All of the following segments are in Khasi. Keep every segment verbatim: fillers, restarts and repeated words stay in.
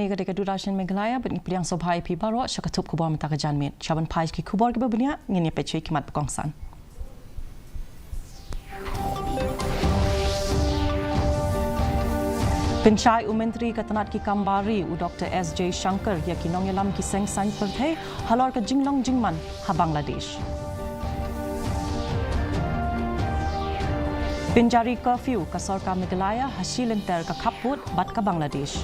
Ka dei ka Doordarshan Meghalaya, bad ngi pdiang sngewbha ïa phi baroh sha ka thup khubor mynta ka janmiet. Shaban phai ki khubor kiba bniah, ngin ïa peit sha ki mat ba kongsan. Pynshai u Myntri ka tnat ki kam bar ri u Doktor S Jaishankar ïa ki nongïalam ki seng saiñ pyrthei halor ka jinglong jingman ha Bangladesh. Pynjari curfew ka sorkar Meghalaya ha shi lynter ka khappud bad ka Bangladesh.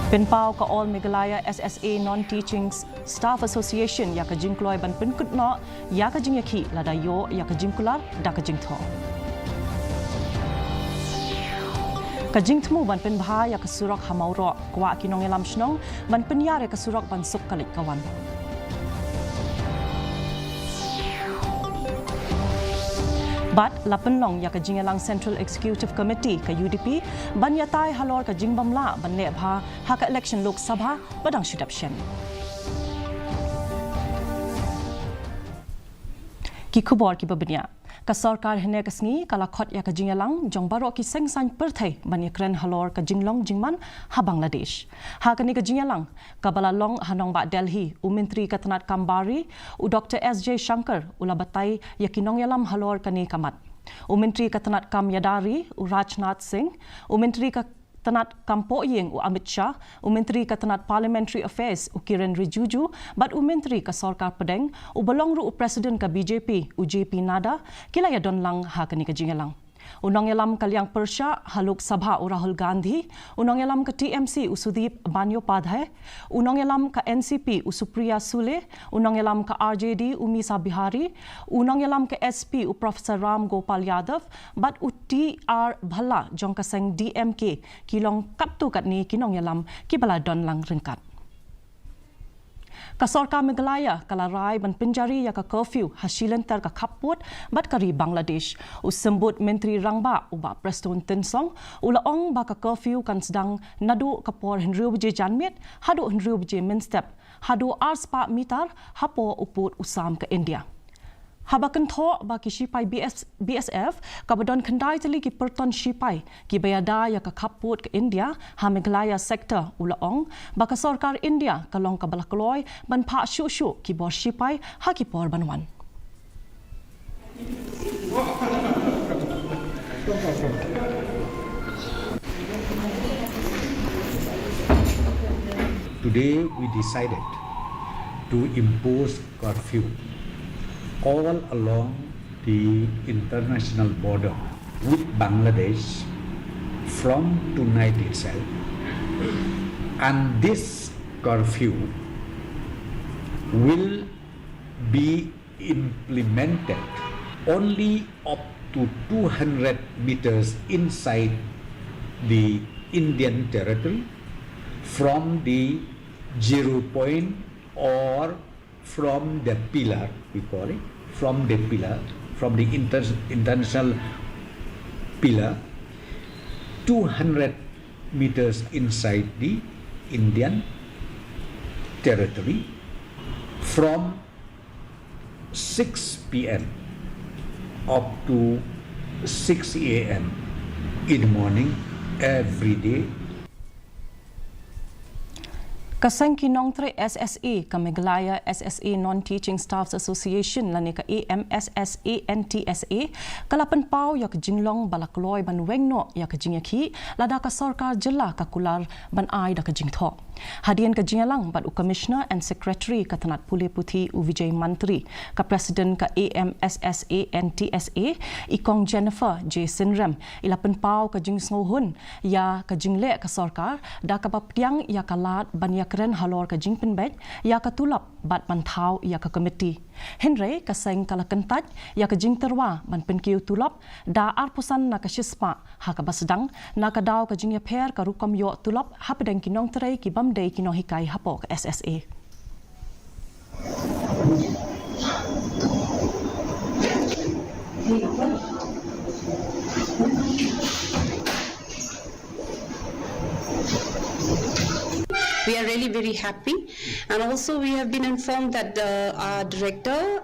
Pynpaw ka All Meghalaya S S A Non-Teaching Staff Association ïa ka jingkloi ban pynkut noh ïa ka jingïakhih lada ïoh ïa ka jingkular da ka jingthoh. Ka jingthmu ban pynbha ïa ka surok ha Mawroh, kwah ki nongïalam shnong ban pynïar ïa ka surok ban suk ka leit ka wan. Bad la pynlong ïa ka jingïalang Central Executive Committee ka U D P ban ïatai halor ka jingbym lah ban leh bha ha ka election Lok Sabha ba dang shu dep shen. Ki khubor kiba bniah. Ka sorkar hynne ka sngi ka la khot ïa ka jingïalang jong baroh ki seng saiñ pyrthei ban ïakren halor ka jinglong jingman ha Bangladesh. Ha kane ka jingïalang kaba la long ha nongbah Delhi, u Myntri ka tnat kam bar ri u Doktor S Jaishankar u la batai ïa ki nongïalam halor kane ka mat. U Myntri ka tnat kam ïada ri u Rajnath Singh, u Myntri ka tnat kam pohïing u Amit Shah, u Myntri ka tnat Parliamentary Affairs u Kiren Rijiju, bad u Myntri ka sorkar pdeng uba long ruh u President ka B J P u J P Nadda, ki la ïadon lang ha kane ka jingïalang. U nongïalam ka liang pyrshah ha Lok Sabha u Rahul Gandhi, u nongïalam ka T M C u Sudeep Bandyopadhyay, u nongïalam ka N C P u Supriya Sule, u nongïalam ka R J D u Meesha Bihari, u nongïalam ka S P u Professor Ram Gopal Yadav, bad u T R Bhalla jong ka seng D M K, ki long katto katne ki nongïalam kiba la don lang ryngkat. Ka sorkar Meghalaya ka la rai ban pynjari ïa ka curfew ha shi lynter ka khappud bad ka ri Bangladesh. U Symbud Myntri Rangbah u Bah Prestone Tynsong u la ong ba ka curfew kan sdang naduh ka por hynriew baje janmiet haduh hynriew baje mynstep, haduh arspah mitar hapoh u pud u sam ka India. Haba kynthoh ba ki shipai B S, B S F kaba don khyndai tylli ki pyrton shipai kiba ïada ïa ka khappud ka India ha Meghalaya sector, u la ong ba ka sorkar India ka long kaba la kloi ban phah shuh shuh ki bor shipai ha ki por ban wan. Today we decided to impose curfew all along the international border with Bangladesh from tonight itself, and this curfew will be implemented only up to two hundred meters inside the Indian territory from the zero point or from the pillar, we call it, from the pillar, from the inter-, international pillar, two hundred meters inside the Indian territory from six P M up to six A M in the morning every day. Ka seng ki nongtrei S S A ka Meghalaya S S A Non-Teaching Staffs Association lane ka A M S S A N T S A ka la pynpaw ïa ka jinglong ba la kloi ban weng noh ïa ka jingïakhih lada ka sorkar jylla ka kular ban ai da ka jingthoh. Hadien ka jingïalang bad u Commissioner and Secretary ka tnat pule puthi u Vijay Mantri, ka President ka A M S S A N T S A, i Kong Jennifer J Synrem, i la pynpaw ka jingsngewhun ïa ka jingleh ka sorkar da kaba pdiang ïa ka lad ban ïakren halor ka jingpynbeit ïa ka tulop bad ban thaw ïa ka komiti. Hynrei ka seng ka la kyntait ïa ka jingtyrwa ban pynkiew tulop da arphew san na ka shispah, ha kaba sdang na ka daw ka jingïapher ka rukom ïoh tulop hapdeng ki nongtrei ki bym dei ki nonghikai hapoh ka S S A. We are really very happy, and also we have been informed that the, our director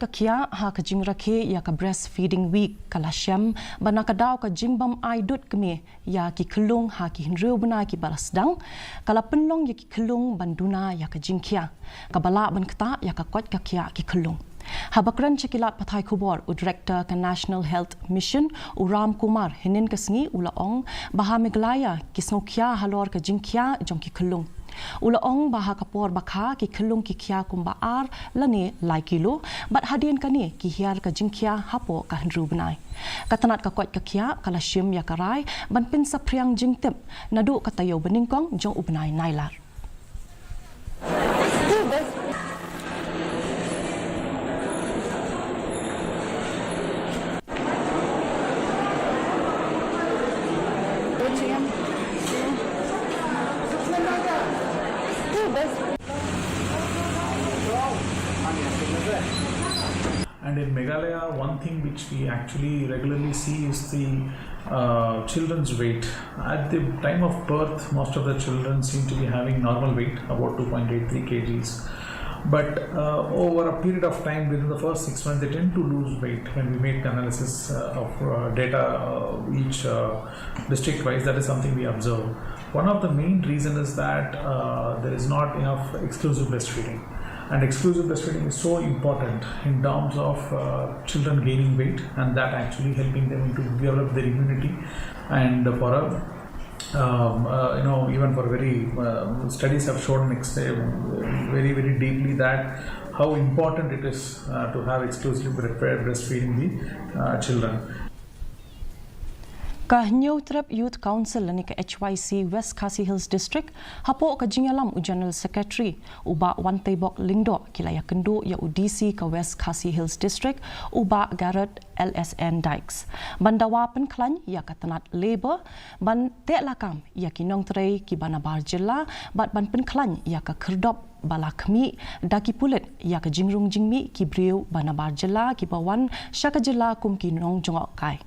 ka khiah ha ka jingrakhe ïa ka Breastfeeding Week ka la shem ba na ka daw ka jingbym ai dud kmie ïa ki khyllung ha ki hynriew bnai kiba la sdang, ka la pynlong ïa ki khyllung ban duna ïa ka jingkhia, kaba lah ban ktah ïa ka koit ka khiah ki khyllung. Haba kren sha ki lad pathai khubor, u Director ka National Health Mission, u Ram Kumar, hynnin ka sngi u la ong ba ha Meghalaya ki sngewkhia halor ka jingkhia jong ki khyllung. U la ong ba ha ka por ba kha ki khyllung ki khia kumba ar lane lai kilo, bad hadien kane ki hiar ka jingkhia hapoh ka hynriew bnai. Ka tnat ka koit ka khiah ka la shim ïa ka rai ban pynsaphriang jingtip naduh ka taïew banyngkong jong u bnai Nailar. And in Meghalaya, one thing which we actually regularly see is the uh, children's weight. At the time of birth, most of the children seem to be having normal weight, about two point eight three kgs. But uh, over a period of time, within the first six months, they tend to lose weight when we make analysis uh, of uh, data uh, each uh, district wise. That is something we observe. One of the main reason is that uh, there is not enough exclusive breastfeeding. And exclusive breastfeeding is so important in terms of uh, children gaining weight and that actually helping them to develop their immunity. And for a um, uh, you know, even for very uh, studies have shown ex- very, very deeply that how important it is uh, to have exclusive breastfeeding the uh, children. Ka Hynñiewtrep Youth Council lane ka H Y C West Khasi Hills District, hapoh ka jingïalam u General Secretary, u Bah Wanteibok Lyngdoh, ki la ïakynduh ïa u D C ka West Khasi Hills District, u Bah Garod L S N Dykes, ban dawa pynkhlaiñ ïa ka tnat Labour ban teh lakam ïa ki nongtrei kiba nabar jylla bad ban pynkhlaiñ ïa ka khyrdop ba la khmih da ki pulit ïa ka jingrung jingmih ki briew ba nabar jylla kiba wan sha ka jylla kum ki nongjngohkai.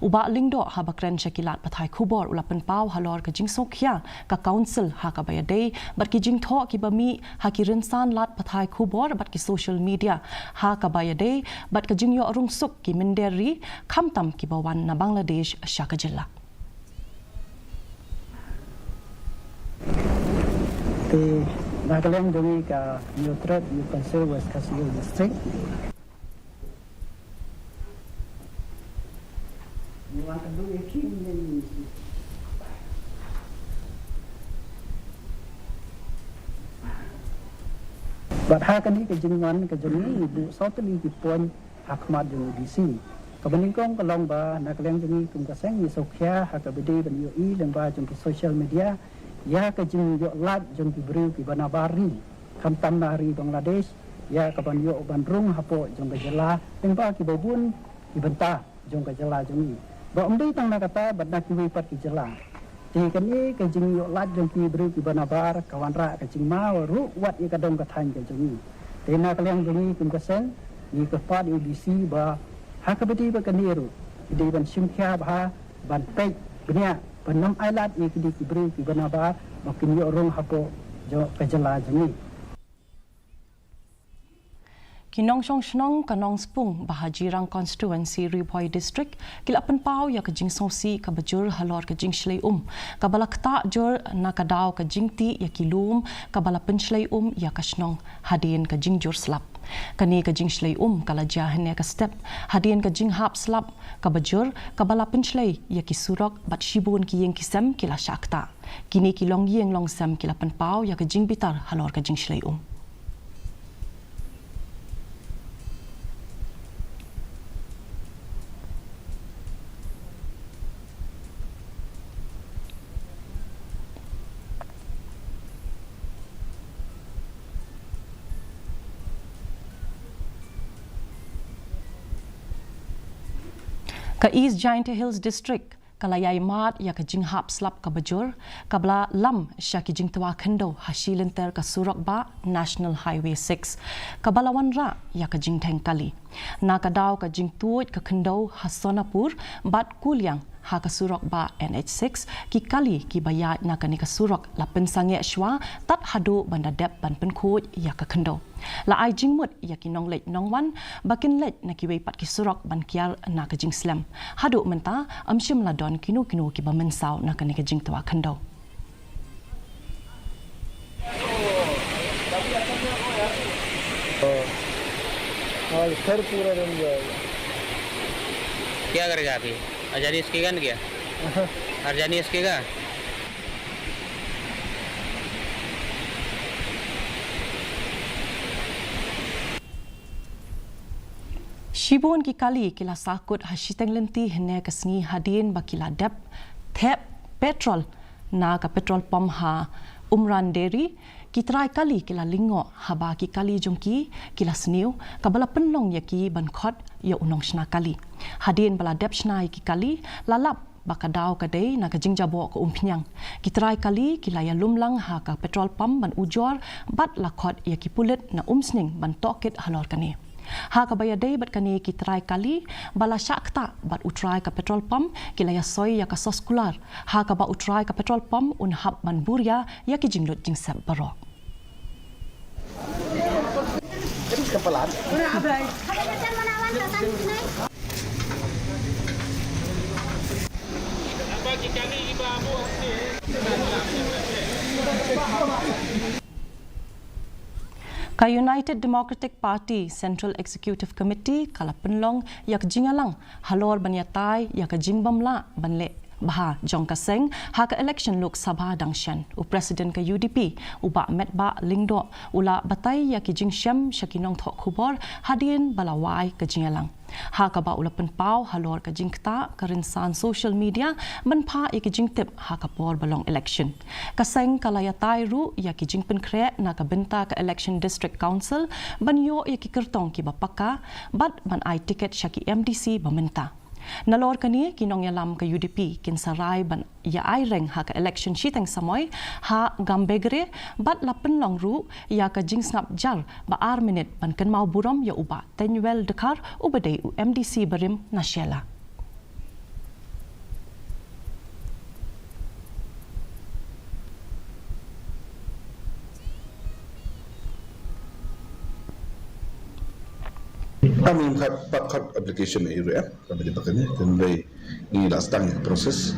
U Bah Lyngdoh haba kren sha ki lad pathai khubor u la pynpaw halor ka jingsngewkhia ka Council ha kaba ïadei bad ki jingthoh kiba mih ha ki rynsan lad pathai khubor bad ki social media ha kaba ïadei bad ka jingïoh rungsuk ki mynder ri, khamtam kiba wan na Bangladesh sha ka jylla. Te na ka liang jong ngi ka Hynñiewtrep Youth Council West Khasi Hills District. Bad ha kane ka jingwan ka jong ngi, ngi buh saw tylli ki point ha khmat jong u D C. Kaba nyngkong ka long ba na ka liang jong ngi kum ka seng ngi sngewkhia ha kaba dei ban ïohi lyngba jong ki social media ïa ka jingïoh lait jong ki briew kiba nabar ri, khamtam na ri Bangladesh, ïa ka ban ïoh ban rung hapoh jong ka jylla lyngba kiba bun ki bynta jong ka jylla jong ngi. Ba ym dei tang na kata bad na kiwei pat ki jylla. Te kane ka jingïoh lait jong ki briew kiba nabar ka wanrah ka jingma ruh wat ïa ka dong ka thaiñ ka jong ngi. Te na ka liang jong ngi kum ka seng Ngi kyrpad ïa u D C ba ha kaba dei bad kane ruh ki dei ban shim khia bha ban peit bniah ban ym ailad ïa kine ki briew kiba nabar ba kin ïoh rung hapoh jong ka jylla jong ngi. Ki nongshong shnong ka Nongspung ba ha Jirang Constituency, Ri Bhoi District, ki la pynpaw ïa ka jingsngewsih kaba jur halor ka jingshlei um kaba la ktah jur na ka daw ka jingtih ïa ki lum kaba la pynshlei um ïa ka shnong hadien ka jingjur slap. Kane ka jingshlei um ka la jia hynne ka step hadien ka jinghap slap kaba jur kaba la pynshlei ïa ki surok bad shibun ki ïing ki sem ki la shah ktah. Kine ki longïing longsem ki la pynpaw ïa ka jingbitar halor ka jingshlei um. Ka East Jaintia Hills District ka la ïai mad ïa ka jinghap slap kaba jur kaba la lam sha ki jingtwa khyndew ha shi lynter ka surok bah National Highway six kaba la wanrah ïa ka jingdheng kali. Na ka daw ka jingtuid ka khyndew ha Sonapur bad Kuliang ha ka surok bah N H six, ki kali kiba ïaid na kane ka surok la pynsangeh shuwa tad haduh ban da dep ban pynkhuid ïa ka khyndew. La ai jingmut ïa ki nongleit nongwan ba kin leit na kiwei pat ki surok ban kiar na ka jingslem. Haduh mynta ym shym la don kino kino kiba mynsaw na kane ka jingtwa khyndew. हाँ, घर पूरा बन जाएगा। क्या करेगा अभी? अजानी इसकेगा ना क्या? हाँ। अरजानी इसकेगा? Shibun ki kali ki la sahkut ha shiteng lynti hynne ka sngi hadien ba ki la dep thep petrol na ka petrol pump ha Umran Dairy. Ki trai kali ki la lyngngoh haba ki kali jong ki ki la sniew kaba la pynlong ïa ki ban khot ïa u nongshna kali. Hadien ba la dep shna ïa ki kali, la lap ba ka daw ka dei na ka jingjaboh ka Umphniang. Ki trai kali ki la ïalum lang ha ka petrol pump ban ujor bad la khot ïa ki pulit na Umsning ban tohkit halor kane. Ha kaba ïadei bad kane ki trai kali ba la shah ktah bad u trai ka petrol pump ki la ïasoi ïa ka sos kular ha kaba u trai ka petrol pump un hap ban buria ïa ki jinglut jingsep baroh. Ka United Democratic Party Central Executive Committee ka la pynlong ïa ka jingïalang halor ban ïatai ïa ka jingbym lah ban leh bha jong ka seng ha ka election Lok Sabha dang shen. U President ka U D P, u Bah Metbah Lyngdoh, u la batai ïa ki jingshem sha ki nongthoh khubor hadien ba la wai ka jingïalang. Ha kaba u la pynpaw halor ka jingktah ka rynsan social media ban phah ïa ki jingtip ha ka por ba long election. Ka seng ka la ïatai ruh ïa ki jingpynkhreh na ka bynta ka election District Council ban ïoh ïa ki kyrtong kiba paka bad ban ai tiket sha ki M D C ba mynta. Nalor kane ki nongïalam ka U D P kin sa rai ban ïa ai reng ha ka election shiteng samoi ha Gambegre bad la pynlong ruh ïa ka jingsngap jar ba ar minit ban kynmaw burom ïa u Bah Teiñwell Dkhar uba dei u M D C barim na Shella. Kami kat pat kat application ïa U R M, kami di pakai ni, kami ngi la start ïa ka process.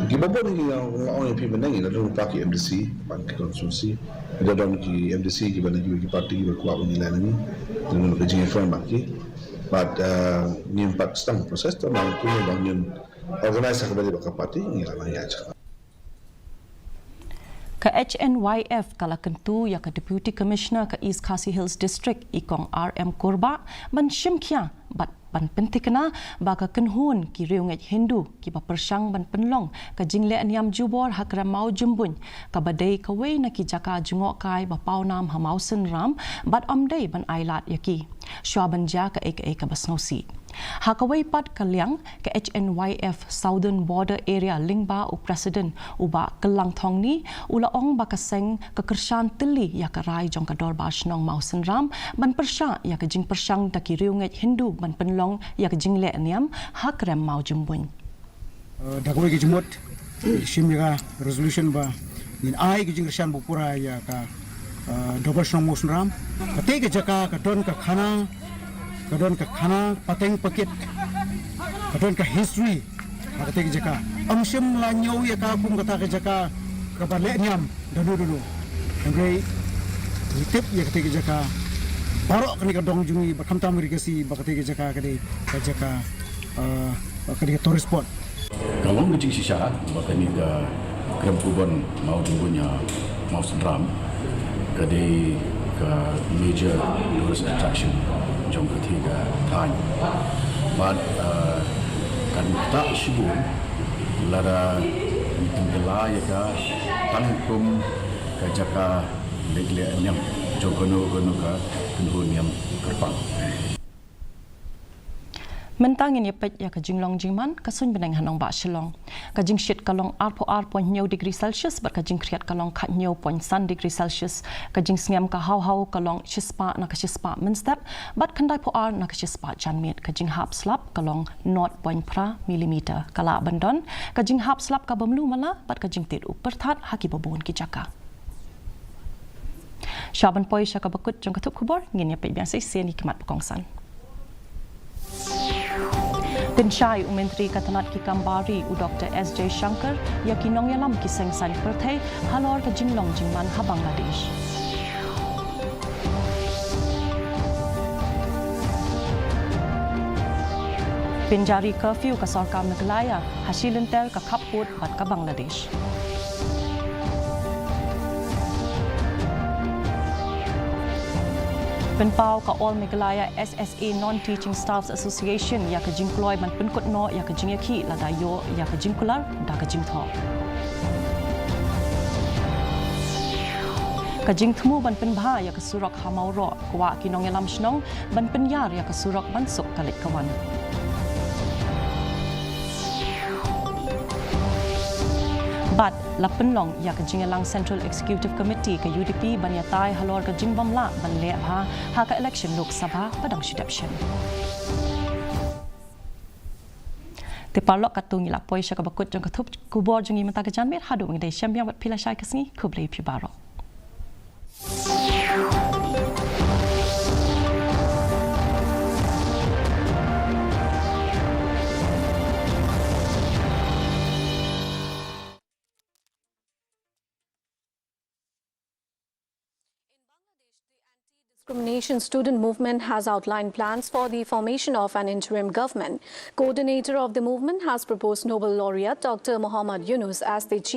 Kiba bun ngi la ong ïa phi mynne ngi la don pat ki M D C ban ki constituency. Ngi la don ki M D C kiba na ki party kiba kwah ban ngi la ngi. Ngi la ka jingïakhun bad ki. But uh, ngim pat start process, to nang kumno ba ngin organize ha kaba dei bad ka party ngi la nang ïa. Ka H N Y F ka la kyntu ïa ka Deputy Commissioner ka East Khasi Hills District, i Kong R M Kurbah, ban shim khia bad ban pynthikna ba ka kynhun ki riewngeit Hindu kiba pyrshang ban pynlong ka jingleh niam jubor ha Krem Mawjymbuin, kaba dei kawei na ki jaka jngohkai ba pawnam ha Mawsynram, bad ym dei ban ailad ïa ki shuwa ban jia kaei kaei kaba sngewsih. Ha kawei pat ka liang, ka H N Y F Southern Border Area lyngba u President u Bah Kyllangthong Ni, u la ong ba ka seng ka kyrshan tylli ïa ka rai jong ka Dorbar Shnong Mawsynram ban pyrshah ïa ka jingpyrshang da ki riewngeit Hindu ban pynlong ïa ka jingleh niam ha krem Mawjymbuin. Eh, da kawei ka jingmut, shim ïa ka resolution ba ngin ai ka jingkyrshan ba pura ïa ka, eh, Dorbar Shnong Mawsynram. Kata ka jaka ka don ka khana, ka don ka khana pateng pakit, ka don ka history ha kata ka jaka. Ym shym la ñiew ïa ka kum kata ka jaka kaba leh niam da nu da nu. Hynrei ngi tip ïa kata ka jaka baroh kane ka dong jong ngi, ba khamtam ri Khasi, ba kata ka jaka ka dei ka jaka, eh, ka dei ka tourist spot. Ka long ka jingshisha ba kane ka krem Kubon Mawjymbuin ïa Mawsynram ka dei ka major tourist attraction jong katei ka thaiñ. Bad, eh, kan ktah shibun lada ngi pynkylla ïa ka tang kum ka jaka leit leh niam jong kano kano ka kynhun niam kyrpang. Mynta ngin ïa peit ïa ka jinglong jingman ka suiñ bneng ha nongbah Shillong. Ka jingshit ka long arphew ar point hynñiew degree Celsius bad ka jingkhriat ka long khathynñiew point san degree Celsius. Ka jingsngem ka haw haw ka long shispah na ka shispah mynstep bad khyndaiphew ar na ka shispah janmiet. Ka jinghap slap ka long nought point phra millimeter. Ka lah ban don ka jinghap slap ka bym lumallah bad ka jingtied u pyrthat ha kiba bun ki jaka. Shwa ban poi sha kaba kut jong ka thup khubor, ngin ïa peit biang shisien ïa ki mat ba kongsan. Pynshai u Myntri ka tnat ki kam bar ri u Doktor S Jaishankar ïa ki nongïalam ki seng saiñ pyrthei halor ka jinglong jingman ha Bangladesh. Pynjari curfew ka sorkar Meghalaya ha shi lynter ka khappud bad ka Bangladesh. Pynpaw ka All Meghalaya S S A Non-Teaching Staffs Association ïa ka jingkloi ban pynkut noh ïa ka jingïakhih lada ïoh ïa ka jingkular da ka jingthoh. Ka jingthmu ban pynbha ïa ka surok ha Mawroh, kwah ki nongïalam shnong ban pynïar ïa ka surok ban suk ka leit ka wan. Bad la pynlong ïa ka jingïalang Central Executive Committee ka U D P ban ïatai halor ka jingbymlah ban leh bha ha ka election Lok Sabha ba dang shu dep shen. Te paralok, katto ngi la poi sha kaba kut jong ka thup khubor jong ngi mynta ka janmiet. Haduh ngi dei shem biang bad phi lashai ka sngi, khublei phi baroh. Discrimination Student Movement has outlined plans for the formation of an interim government. Coordinator of the movement has proposed Nobel laureate Doctor Muhammad Yunus as the chief